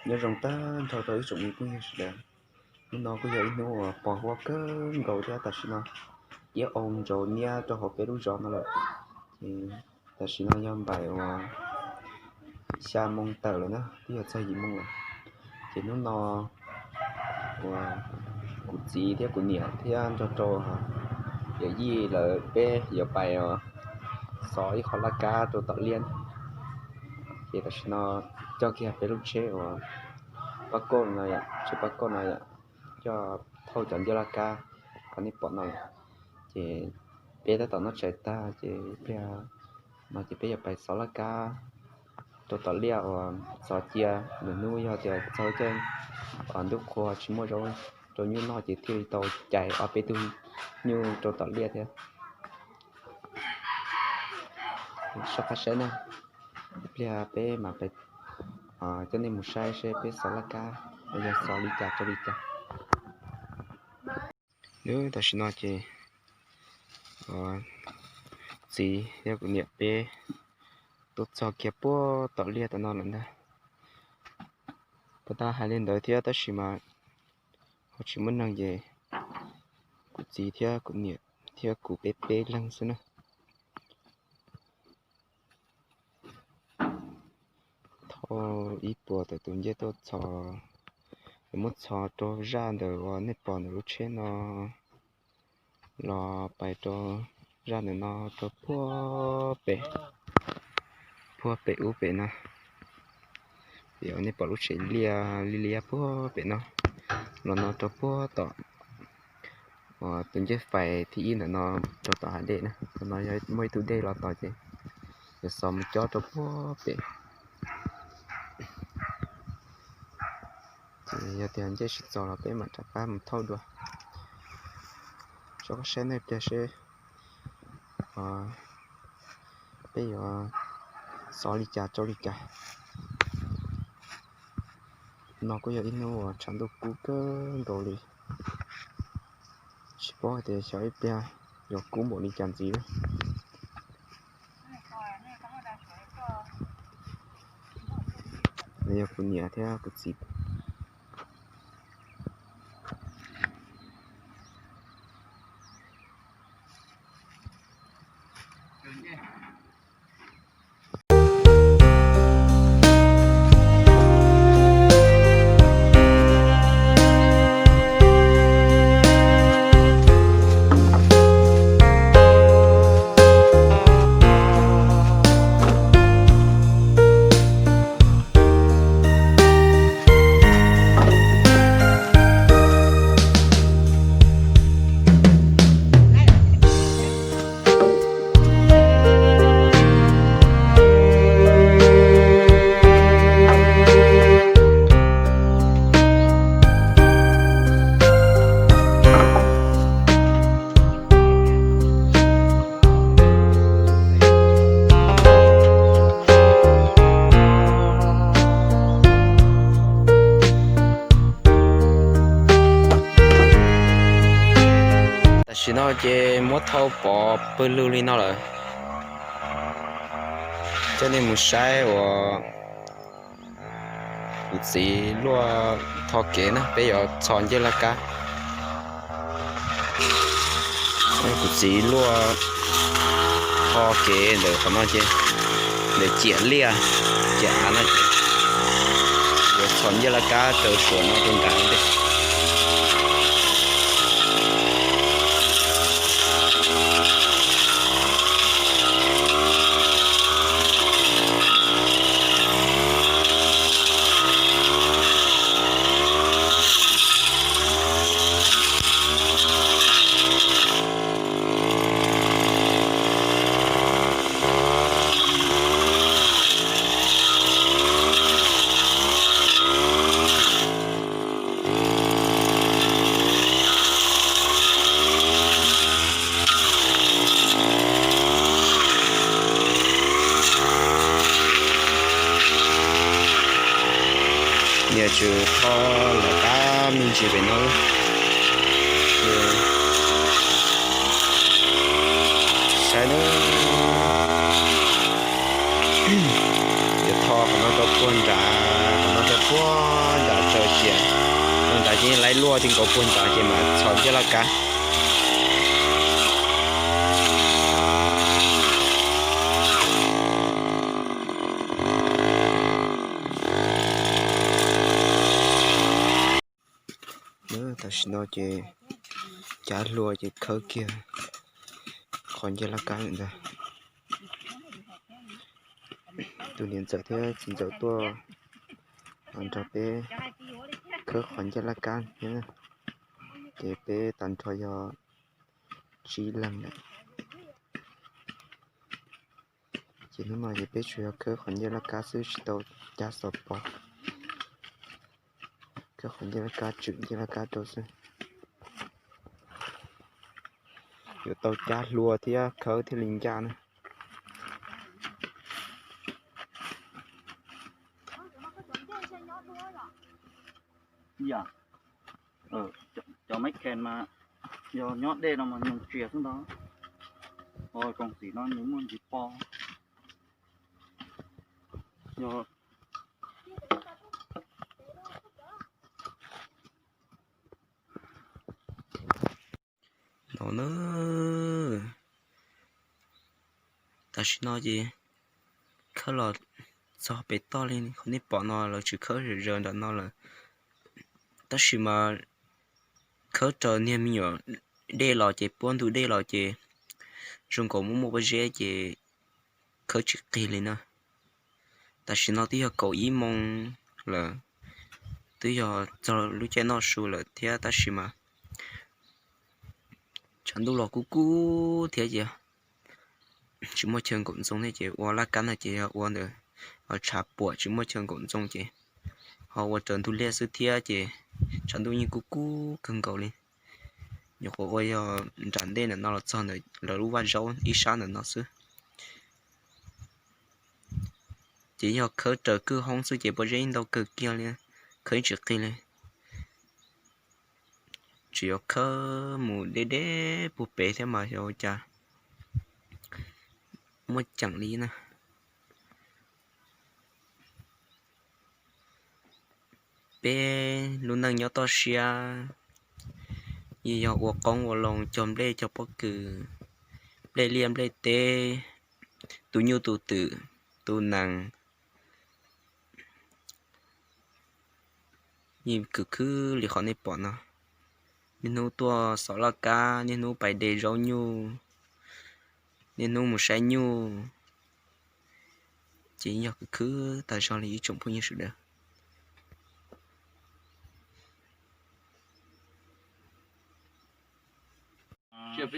Nyob zoo tag nrho rau ib tsoom me phooj ywg sawv daws. Hnub no kuj yog ib hnub uas pos huab kawg nkaus thiab tam sim no ciab au ntsaus niab rau hauv peb lub zos no lawm. Tam sim no yog npaum uas xya moo tawm lawm na, twb yog txog yim moo lawm. Ces hnub no uas kuv txiv thiab kuv niam thiab nrog rau yawm yij lawv peb yuav pais xov ib qho laj kab rau tom liaj. Ces tam sim no coj kiag peb lub tsheb uas pab kauj no yom, tsheb pab kauj no yom, coj thauj cov ncej laj kab qhov nej pom no lawm. Ces peb tab tom noj tshais tag ces ib pliag no ces peb yuav pais xov laj kab rau tom liaj uas xov cia. Lwm hnub yog tias txog caij ntuj qhua tsis muaj zaub rau nyuj noj ces thiaj li tau cais ob peb tug nyuj rau tom liaj thiab. Soj qab saib na, ib pliag peb mam pais coj nej mus saib seb peb xov laj kab yog xov li cas rau li cas. Tam sim no ces txiv thiab kuv niam peb tuaj txog kiag puag tom liaj tom no lawm ntag. Puas tas hais li ntawd thiab tab sis mas ho tsis muaj neeg ces kuv txiv thiab kuv niam thiab kuv peb peb leeg xwb na. Thauj ib puas tawm tus ncej tuaj txhos, yuav muab txhos rau zaj ntawm uas nej pom ntawm lub tsheb no los pais rau zaj ntawm no rau puag pem, puag pem ub pem no. Ces nej pom lub tsev liaj liaj liaj puag pem no, los no rau puag tom uas tus ncej fais thib ib ntawm no rau tom hav dej na. Qhov no yog muaj ib tug dej los tos ces yuav xov mus cob rau puag pem. Ces yog tias ncej tsis txaus los peb mam rov qab mus thauj dua. Soj qab saib nej pliag seb peb yuav xov li cas rau li cas. No kuj yog ib hnub uas tshav ntuj kub kawg nkaus li, tsis paub hais tias xyov ib pliag yuav kub npaum li cas ntxiv lawm. Yog kuv niam thiab kuv txiv. Tam sim no ces muab thauj pov pawg lug li no lawm. Coj nej mus saib uas kuv txiv luaj tho kev na, peb yuav txhos ncej laj kab. Kuv txiv luaj tho kev ntawm qhov no ces ntawm ciam liaj ciam av no ces yuav txhos ncej laj kab raws suas no rau nrad ntej. Niam tsum tho lawm qab me ntsis pem no. Saib na, yuav tho qhov no rau puag nrad, qhov Cov puag nram tsaws tias, nram ces laiv luaj ti nkaus puag nrad ces mam txhos ncej laj kab. Tam sim no ces cav hlua ces khawb kiag qhov ncej laj kab lawm ntag. Tus niam ntxawm thiab txiv ntxawm tuaj los nrog peb khawb qhov ncej laj kab thiab, ces peb tag nrho yog tsib leeg lawm. Ces hnub no ces peb tsuas yog khawb qhov ncej laj kab xwb, tsis tau cab xov pos. Khawb qhov ncej laj kab, tswm ncej laj kab rau xwb. Yuav tau cab hlua thiab khawb thiaj li ncaj na. Cov maiv khen mas yog nyob dej no mas nyoos tsias xwb ntag. Ho koom txim no nws muaj ntsis po. Yog no na, tam sim no ces khawb los txog pem toj li, qhov nej pom no lawv tsis khawb zom zaws nram no lawm. Tab sis mas khawb raws niag me nyuam dej los ces puab ntug dej los ces zoo nkaus muaj muaj pob zeb ces khawb tsis qig li na. Tam sim no twb yog kaum ib moos lawm, twb yog txog lub caij noj su lawm thiab tab sis mas tshav ntuj los kub kub thiab ces tsis muaj chaw nkaum ntxoo thiab ces ua laj kab no ces yog ua ntawm tshav puam tsis muaj chaw nkaum ntxoo ces ho ua raws ntug liaj xwb thiab ces tshav ntuj yeej kub kub kawg nkaus li. Nyuam qhuav ua yog nram ntej ntawm no los txog ntawm lawv lub vaj zaub ib sab ntawm no xwb. Ces yog khawb raws kwj hoob xwb ces pob zeb ntau kawg kiag li, khawb ib tsis qig li. Tsuas yuav khawb mus deb deb puag pem thiab mas xyov ua cas muaj ceem li na. Peb lub neej nyob toj siab, yeej yog ua qoob ua loo, cog nplej cog pob kws, nplej liaj nplej teb, tu nyuj tu twm, tu nees. Yeej khwv khwb li qhov nej pom no. Niaj hnub tuaj xov laj kab, niaj hnub pais de zaub nyuj, niaj hnub mus saib nyuj, ces yog khwv khwb tag zog li ib tsoom phooj ywg sawv daws. Tam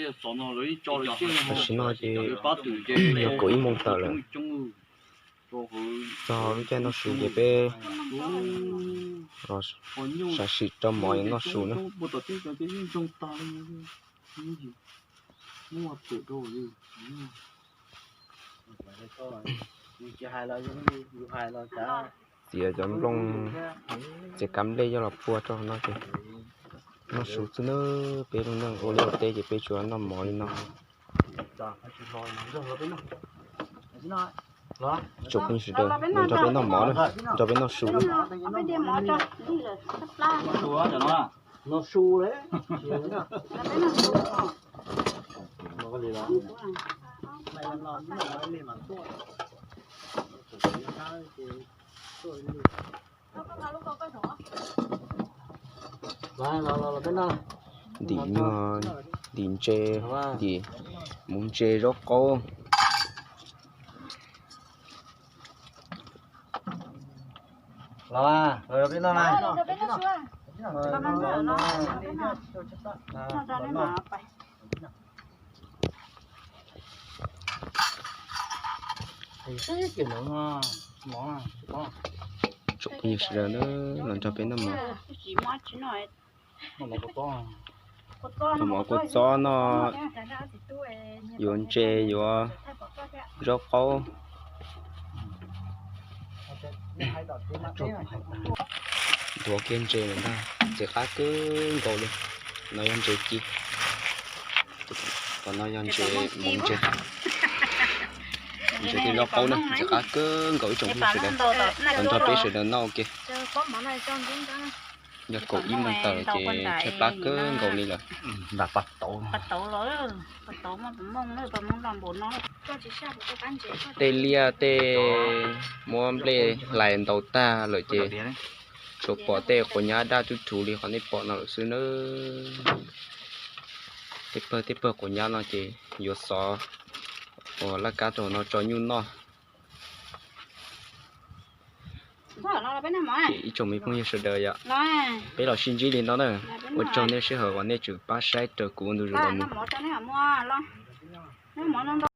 sim no ces yog kaum ib moos tawm lawm, txog lub caij noj su ces peb los sam sim rau mov noj su na. Txiav cov nplooj, txiav kab nplej coj los pua rau no ces noj su xwb na. Peb lub neej ua liaj ua teb ces peb tsuas noj mov li no. Tsoom phooj ywg sawv daws, nrog peb noj mov na, nrog peb noj su na. Ntim nyuag, ntim ntses, ntim mus ntses zaub qaub. Tsoom phooj ywg sawv daws na, los nrog peb noj mov. Noj mov kua txob no, yuav ntses yuav zaub qaub. Ntuav kiag ntses lawm ntag, ntses qab kawg nkaus li. No yog ntses ci, tom no yog ntses mus ntses. Ntshe tej zaub qaub na, ntshe qab kawg nkaus ib tsoom phooj ywg sawv daws. Los nrog peb sawv daws noj ua ke. Yog kaum ib moos tawm ces tshaib plab kawg nkaus li lawm. Tej liaj tej muab nplej hlais ntaus tag lawm ces tsuas pom tej quav nyab daj tub thuv li qhov nej pom no lawm xwb nawb. Tej pawg tej pawg quav nyab no ces yuav xov uas laj kab rau no tso nyuj noj. Ces ib tsoom me phooj ywg sawv daws yom, peb los sib ntsib li no na. Ua tsaug nej sij hawm uas nej tseem pab saib raws kuv ua ntu zus los mus.